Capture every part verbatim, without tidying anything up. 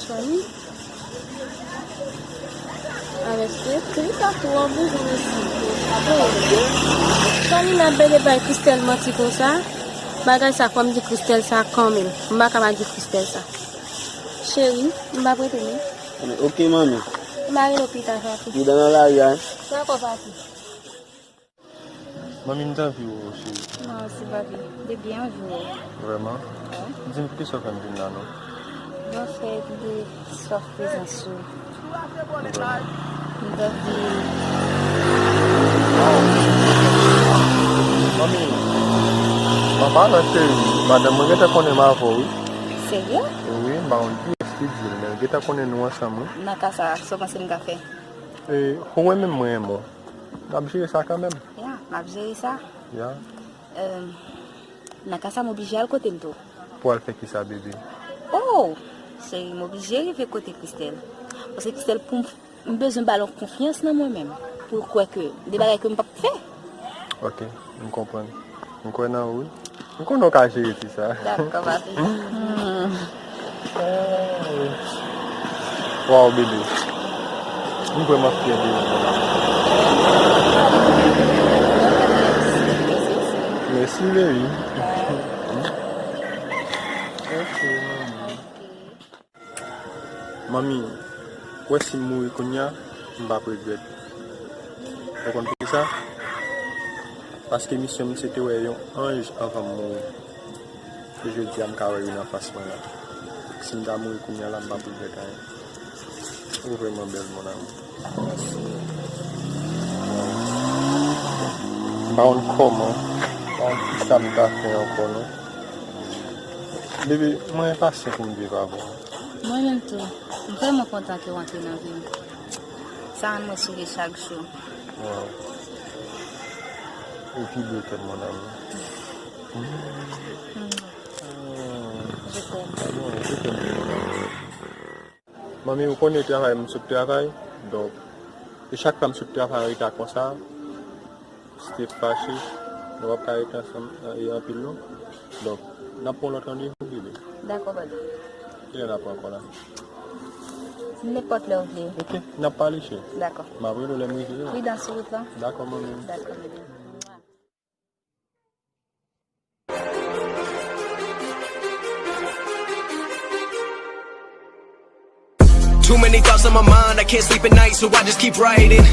Fanmi. Arèste, Trita twò boujou mesye. Oh. Fanmi, n ap bèl bay Christelle manti konsa. Bagay sa, fò m di Christelle sa kanmenm. M pa ka pa di Christelle sa. Cheri, m pa prete non. Ok, manmi. M a rele w pita, papi. Pridan nan lari a, hein? Dakò, papi. Manmi, m t anvi wè w, cheri. Mwen osi, papi. M te byen anvi wè w. Vrèman? Wi. Di m poukisa w fè m vin la, non? Bon, fè m te swaf prezans ou. Vrèman? M t anvi. Manmi, an palan, cheri, madanm mwen gentan konnen m avè w, wi. Serye? Wi, m pa konn kiyès ki di l, men l gentan konnen nou ansanm, wi. Nan ka sa, sa w panse m ka fè? E, ou wè menm mwen renmen w. N ap jere sa kanmenm. Ya, m ap jere sa. Ya. Em, nan ka sa, m oblije al kote m tou. Pou al fè kisa, bebe? Oh! Cheri, m oblije rive kote Christelle. Paske Christelle, pou m, m bezwen ba l yon konfyans nan mwen menm. Pou l kwè ke de bagay ke m p ap fè. Ok, m konprann. M kwè nan ou, wi. M konnen w ka jere ti sa. Dakò, papi. Hmm. Waw, bebe. M vrèman fyè de ou. Mèsi, baby. Ok, manmi. Manmi, ou wè si m mouri kounye a, m p ap regrèt. Ou konn poukisa? Paske misyon m se te wè yon anj anvan m mouri. Pou jodi a m ka wè youn anfas mwen la. Si m ta mouri kounye a la, m p ap regrèt anyen. Ou vrèman bèl, mon amour. Mèsi. M pa konn kòman, m pa konn kisa m ta fè ankò, non. Bebe, mwen enpasyan pou m viv avè w. Mwen menm tou, m vrèman kontan ke w antre nan vi m. Sa rann mwen souri chak jou. Waw. Ou pi bèl ke m, mon amour. Mm. Ah. Je t'aime. Ah bon, je t'aime, mon amour. Manmi, ou konnen travay, m sot travay. Donk, e chak fwa m sot travay an reta konsa, Steve fache, nou p ap ka rete ansanm, e, anpil non. Donk, n ap pran lòt randevou, bebe. Dakò, papi. Kilè n ap pran ankò la? Nenpòt lè w vle. Ok, n ap pale, cheri. Dakò. M ap rele w lè m rive, wi. Pridans sou wout lan. Dakò, manmi. Dakò, bebe. Too many thoughts on my mind, I can't sleep at night, so I just keep writing.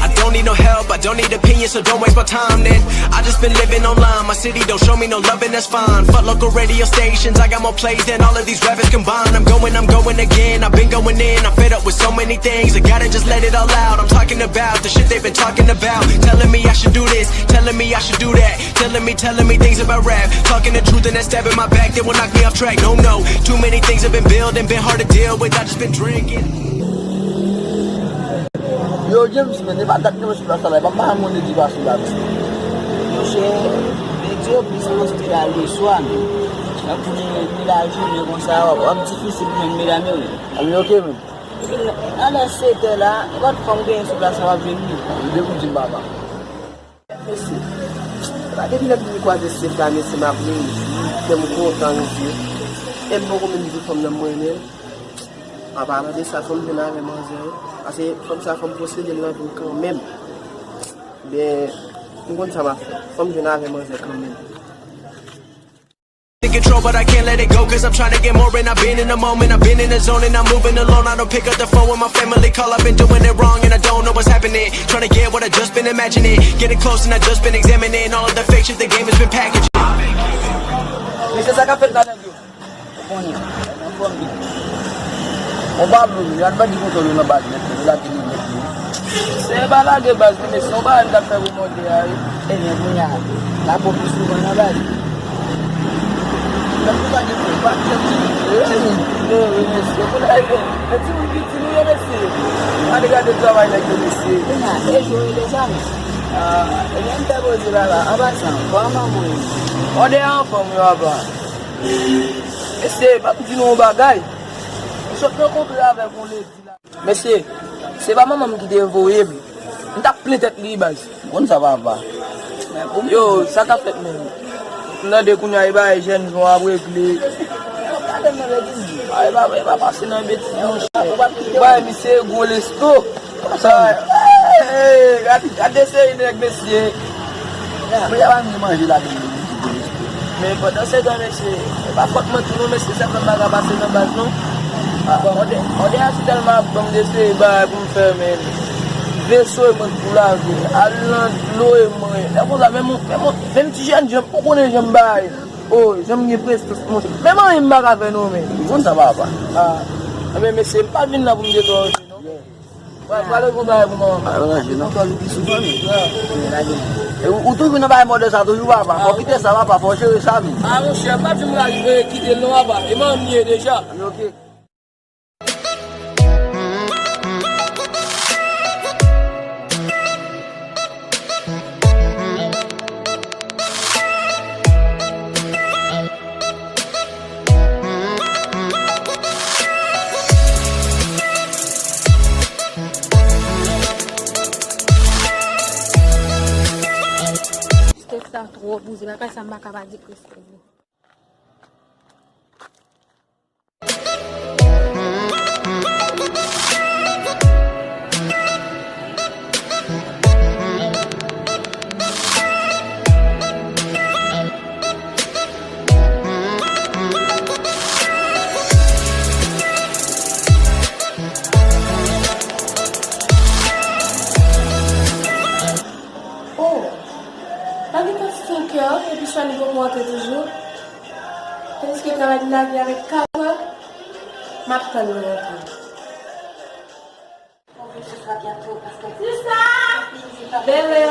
I don't need no help, I don't need opinions, so don't waste my time then. I just been living online, my city don't show me no love, and that's fine. Fuck local radio stations, I got more plays than all of these rappers combined. I'm going, I'm going again, I've been going in, I'm fed up with so many things, I gotta just let it all out. I'm talking about the shit they've been talking about, telling me I should do this, telling me I should do that. Telling me, telling me things about rap. Talking the truth and then stabbing my back, they will knock me off track. No, no, too many things have been building, been hard to deal with. I just been drinking. Yo, James, men, e pa dat mwen sou plas la, e pa mwen di pa sou la, men. Monchè, nèg yo plis poste la leswa, men. Nan kounye mi lajounen konsa, w ap difisil pou jwenn medam yo, men. A, men, ok, men. Nan lè sèt è la, nenpòt fanm genyen sou plas la, w ap jwenn li. Li depi w di m papa. Mesye, depi lè m vin kwaze Steph la, mesye, m ap rejwi, kè m kontan, mesye. E m poko menm di fanm nan m renmen l. An palan de sa, fò m jwenn avè manzè, wi. Paske fanm sa, fò m posede l nan vi m kanmenm. Byen, m konn sa m ap fè. Fò m jwenn avè manzè kanmenm. In control, but I can't let it go, cause I'm trying to get more, and I've been in the moment, I've been in the zone, and I'm moving alone, I don't pick up the phone when my family call, I've been doing it wrong, and I don't know what's happening, trying to get what I just been imagining, getting close, and I just been examining, all of the fake shit the game has been packaging. Mesye, sa k ap fèt la, nèg yo? Ou konnen, anfòm byen. Bon, Pablo, men, gad bandi kontwòl yo nan baz nèt, men, yo lage nou nèt, men. Se pa lage baz, men, se yon bagay m t ap fè remonte a, wi. Ebyen, kounye a, n ap wè w pi souvan nan baz. Menm pou pa gen pou pa gen ti. Wi, wi, mesye, pou n al gen. Men timoun piti nou ye, mesye. Gade, gade travay nèg yo, mesye. Kounye a, e jwe deja, men. Ah, ebyen, m fè poze la, la. An pasan, kòman manman w ye? Mande anfòm yo apa. Mesye, m ap di nou yon bagay. M sot rankontre avèk yon ledi la. Mesye, se pa manman m ki te voye m. M t ap plen tèt li, baz. M konn sa, papa. Yo, sa k ap fèt menm? M tande kounye a, e bagay jèn jan ap regle. Gade m nan legliz li. Ay, pa, pa pase nan betiz, monchè. Ou pa kite bay misye gwo lesto. Sa, ey, ey, gade, gade seri nèg, mesye. Mesye pa vin manje la, mesye. Men pandan se tan, mesye, e pa fòt mwen tou non, mesye, sèlman m pa ka pase nan baz non. Ah, ode, ode a si tèlman ap ban m de seri bagay pou m fè, men veso e mwen k pou lave, al nan dlo e mwen. Lè konsa, menm, menm, menm ti jèn jan, ou konnen jan m bay. Oh, jan m gen prestans, monchè. Menm anyen m pa ka fè non, men. Ou konn sa, papa? Ah, men mesye, m pa vin la pou m detwòke non. Pral, pral reponn bagay pou manman. Pral ranje non. Kontan li pi souvan, men. E ou, ou toujou nan bagay mòde sa toujou, papa. Fò kite sa, papa, fò jere sa, men. Ah, monchè, pa di m pral, eh, kite l non, papa. E manman m ye deja. Ok. Steph sa twò bouze, bagay sa m pa ka pa di Christelle. Oh, pa gentan senk è, epi Shwani poko rantre toujou. Tandiske travay li lage avèk Kara, m ap tann li rantre. Sista! Bebe!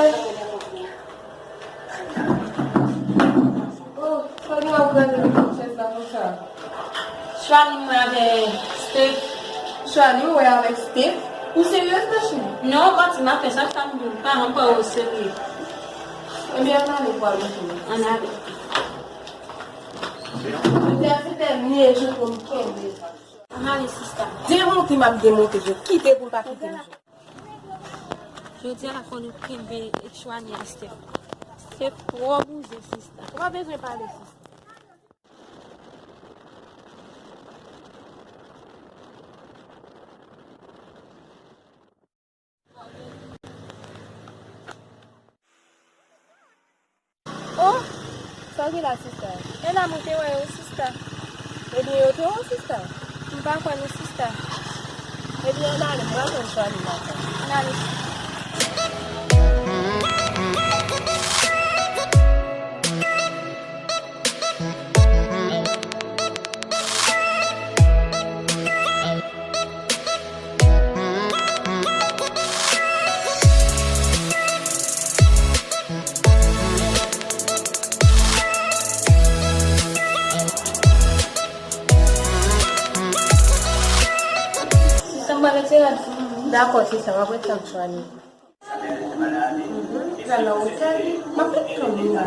Oh, Shwani ap gade nan chèz la konsa. Shwani, mwen avè Steph. Shwani, mwen avèk Steph. Ou seryez, machè? Non, pati m ap fè sa, sa m di w, paran pa w serye. Ebyen, ann ale pou al monte. Ann ale. Jodi a se tèmine, je pou m kenbe. Ann ale, sista. Demonte m ap demonte, je kite pou l pa kite m, je. Jodi a, fò nou kenbe Shwani a Steph. Steph twò bouze, sista. Ou pa bezwen pale, sista. Oh, sa w gen la, sista? E la mwen te wè yo, sista. Ebyen, yo te wè w, sista? M pa kwè nou, sista. Ebyen, ann ale, m pral jwenn Shwani maten. Ann ale, sista. Sista, m pral ret se rad pou mwen. Dakò, sista, m ap ret tann Shwani. Mhm. Pral nan otèl, m ap ret tann li la.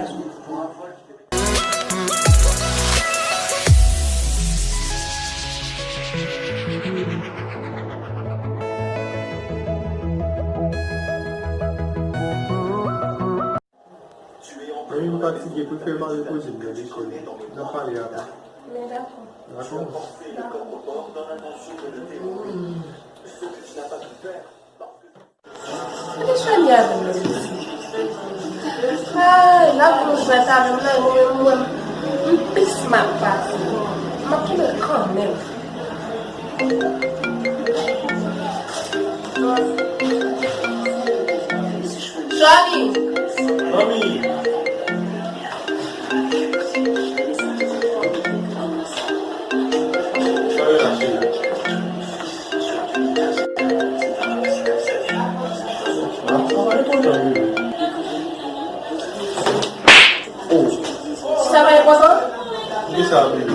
Mwen menm m fatige, prefere m al repoze m nan lekòl. N ap pale apre. Men dakò. Dakò? Dakò. Gade Shwani avè m nan isi. Ay, l ap jwe jwèt avè m nan, mwen menm, mwen, m pis mal pase. M ap kenbe l kanmenm. Shwani! Manmi! Shwani la, cheri. Sa pa enpòtan? Kisa, bebe?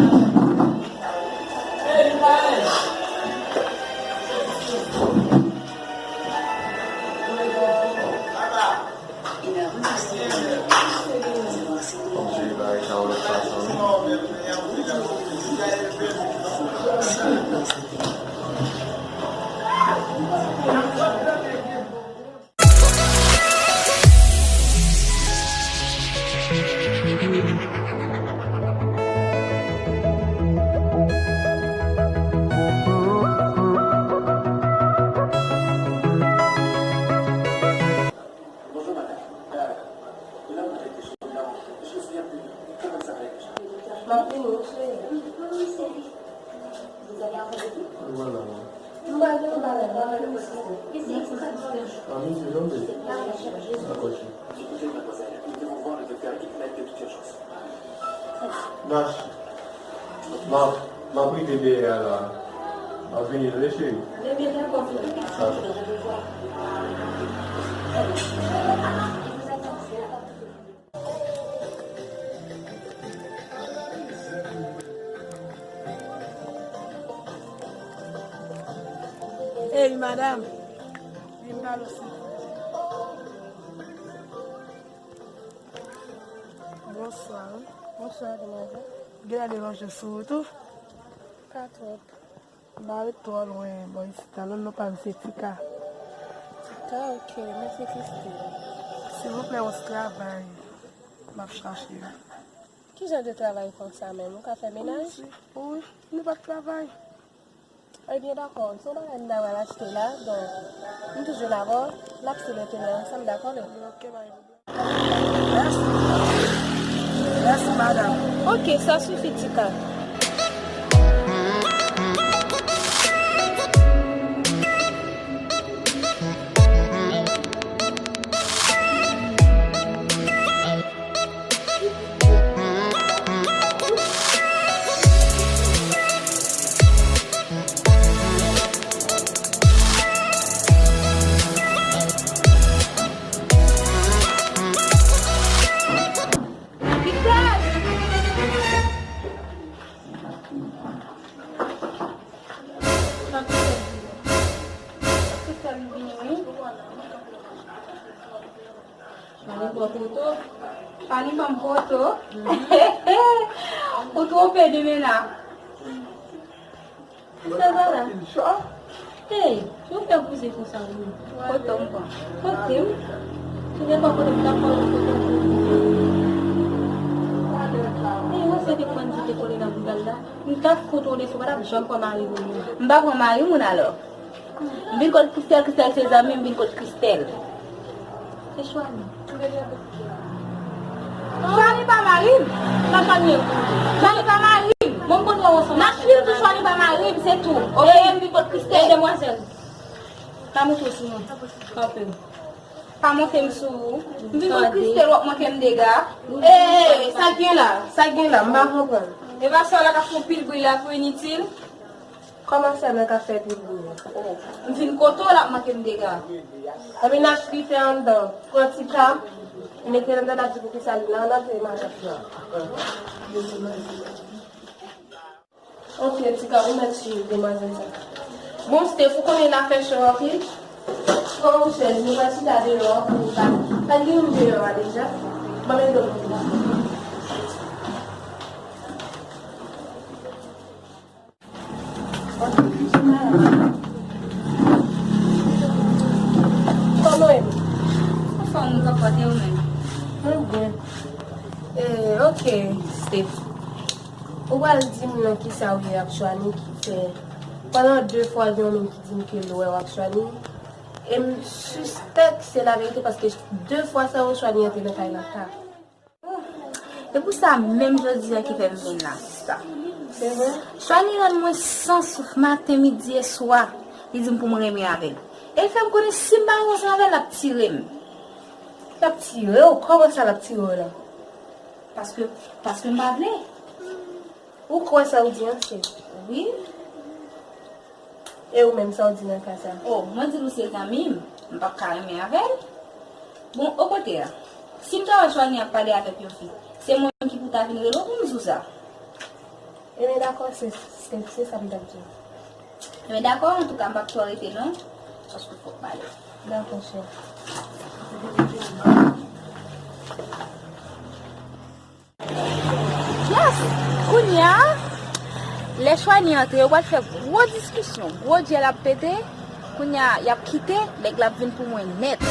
A midi, non, baby? Dakò, cheri. Écoutez, mademoiselle, nous devons voir le docteur Hikmet de toute urgence. Nach, m ap, m ap rete dèyè a la. M ap vini, tande, cheri? Dakò. Ey, madanm. Vin pale w, silvouplè. Bonswa. Bonswa, demwazèl. Gen lè deranje sou ou tou? Pa twòp. M pa ret twò lwen bò isit la. Non, non, pa m se Tika. Tika, ok. Mwen se Christine. Silvouplè, yon ti travay m ap chache. Ki jan de travay konsa menm? Ou ka fè menaj? Wi, wi, nou pa t travay. Ebyen, dakò. Se yon bagay m ta pral achte la, donk, m toujou la avè w. N ap sou le teren ansanm, dakò, men? Ok, pa gen pwoblèm. Mèsi. Mèsi, madanm. Ok, sa sifi, Tika. Mwen gen twò foto. Pa ni ban m foto. Ou twonpe demen la. Sa va la? Hey, yo fè bouze konsa wi. Foto m pran. Kote m? Ki devan kote m t ap pran foto m? Hey, wè se de pran di te kole nan boudal la. M t ap kontwole si w pa t ap janm pran mari moun nan. M pa pran mari moun alò. M vin kot Christelle, Christelle se zanmi m, m vin kot Christelle. Se Chouani. Chouani pa mari m. Sa Chouani ye? Chouani pa mari m. Bon, m konn wè w ansanm. N ap swiv tou, Chouani pa mari m, se tou. Ok, m vin kot Christelle. Demwazèl, pa monte w sou mwen. Kanpe. Pa monte m sou ou. M vin kot Christelle, w ap manke m dega. Ee, sa k gen la? Sa k gen la? M pa konprann. E pa sa w la k ap fè yon pil bri la pou initil? Kòman sè mwen ka fè pil bri? Oh, m vin kote w la, ap manke m dega. Anben, n ap kite anndan. Pran ti pa, mete anndan, n ap di poukisa li la, n ap di matant lan. Ok, Tika, ou mèt swiv demwazèl sa. Bon, Steph, ou konnen l ap fè cho anpil. Pran yon chèz, nou pral chita deyò an pou nou pale. Pa gen moun deyò a deja. Ban m ede w. Kòman w ye? Anfòm, ou konpòte w menm? Mwen byen. Eh, ok, Steph. Ou pral di m nan kisa w ye ak Chouani ki fè pandan de fwa gen yon moun ki di m ke l wè w ak Chouani. E m sispèk se laverite paske de fwa sa yo Chouani antre nan kay la ta. E pou sa menm jodi a ki fè m vin la, sista. Se vre? Chouani rann mwen san souf maten, midi e swa. Li di m pou m renmen avè l. E l fè m konnen si m pa renmen ansanm avè l, l ap tire m. L ap tire w? Kòman sa l ap tire w la? Paske, paske m pa vle. Ou kwè sa w di an, cheri? Wi. E ou menm, sa w di nan ka sa? O, mwen di l ou se zanmi m, m p ap ka renmen avè l. Bon, okontrè, si m ta wè Chouani ap pale avèk yon fi, se mwen menm ki pou ta vin rele w pou m di w sa. Ebyen, dakò, se, se, se sa m t ap di w. Ebyen, dakò, antouka, m p ap twò rete non, paske fòk m ale. Dakò, cheri. Yes! Kounye a, lè Chouani antre, yo pral fè gwo diskisyon, gwo dyèl ap pete. Kounye a, y ap kite, nèg la ap vin pou mwen nèt.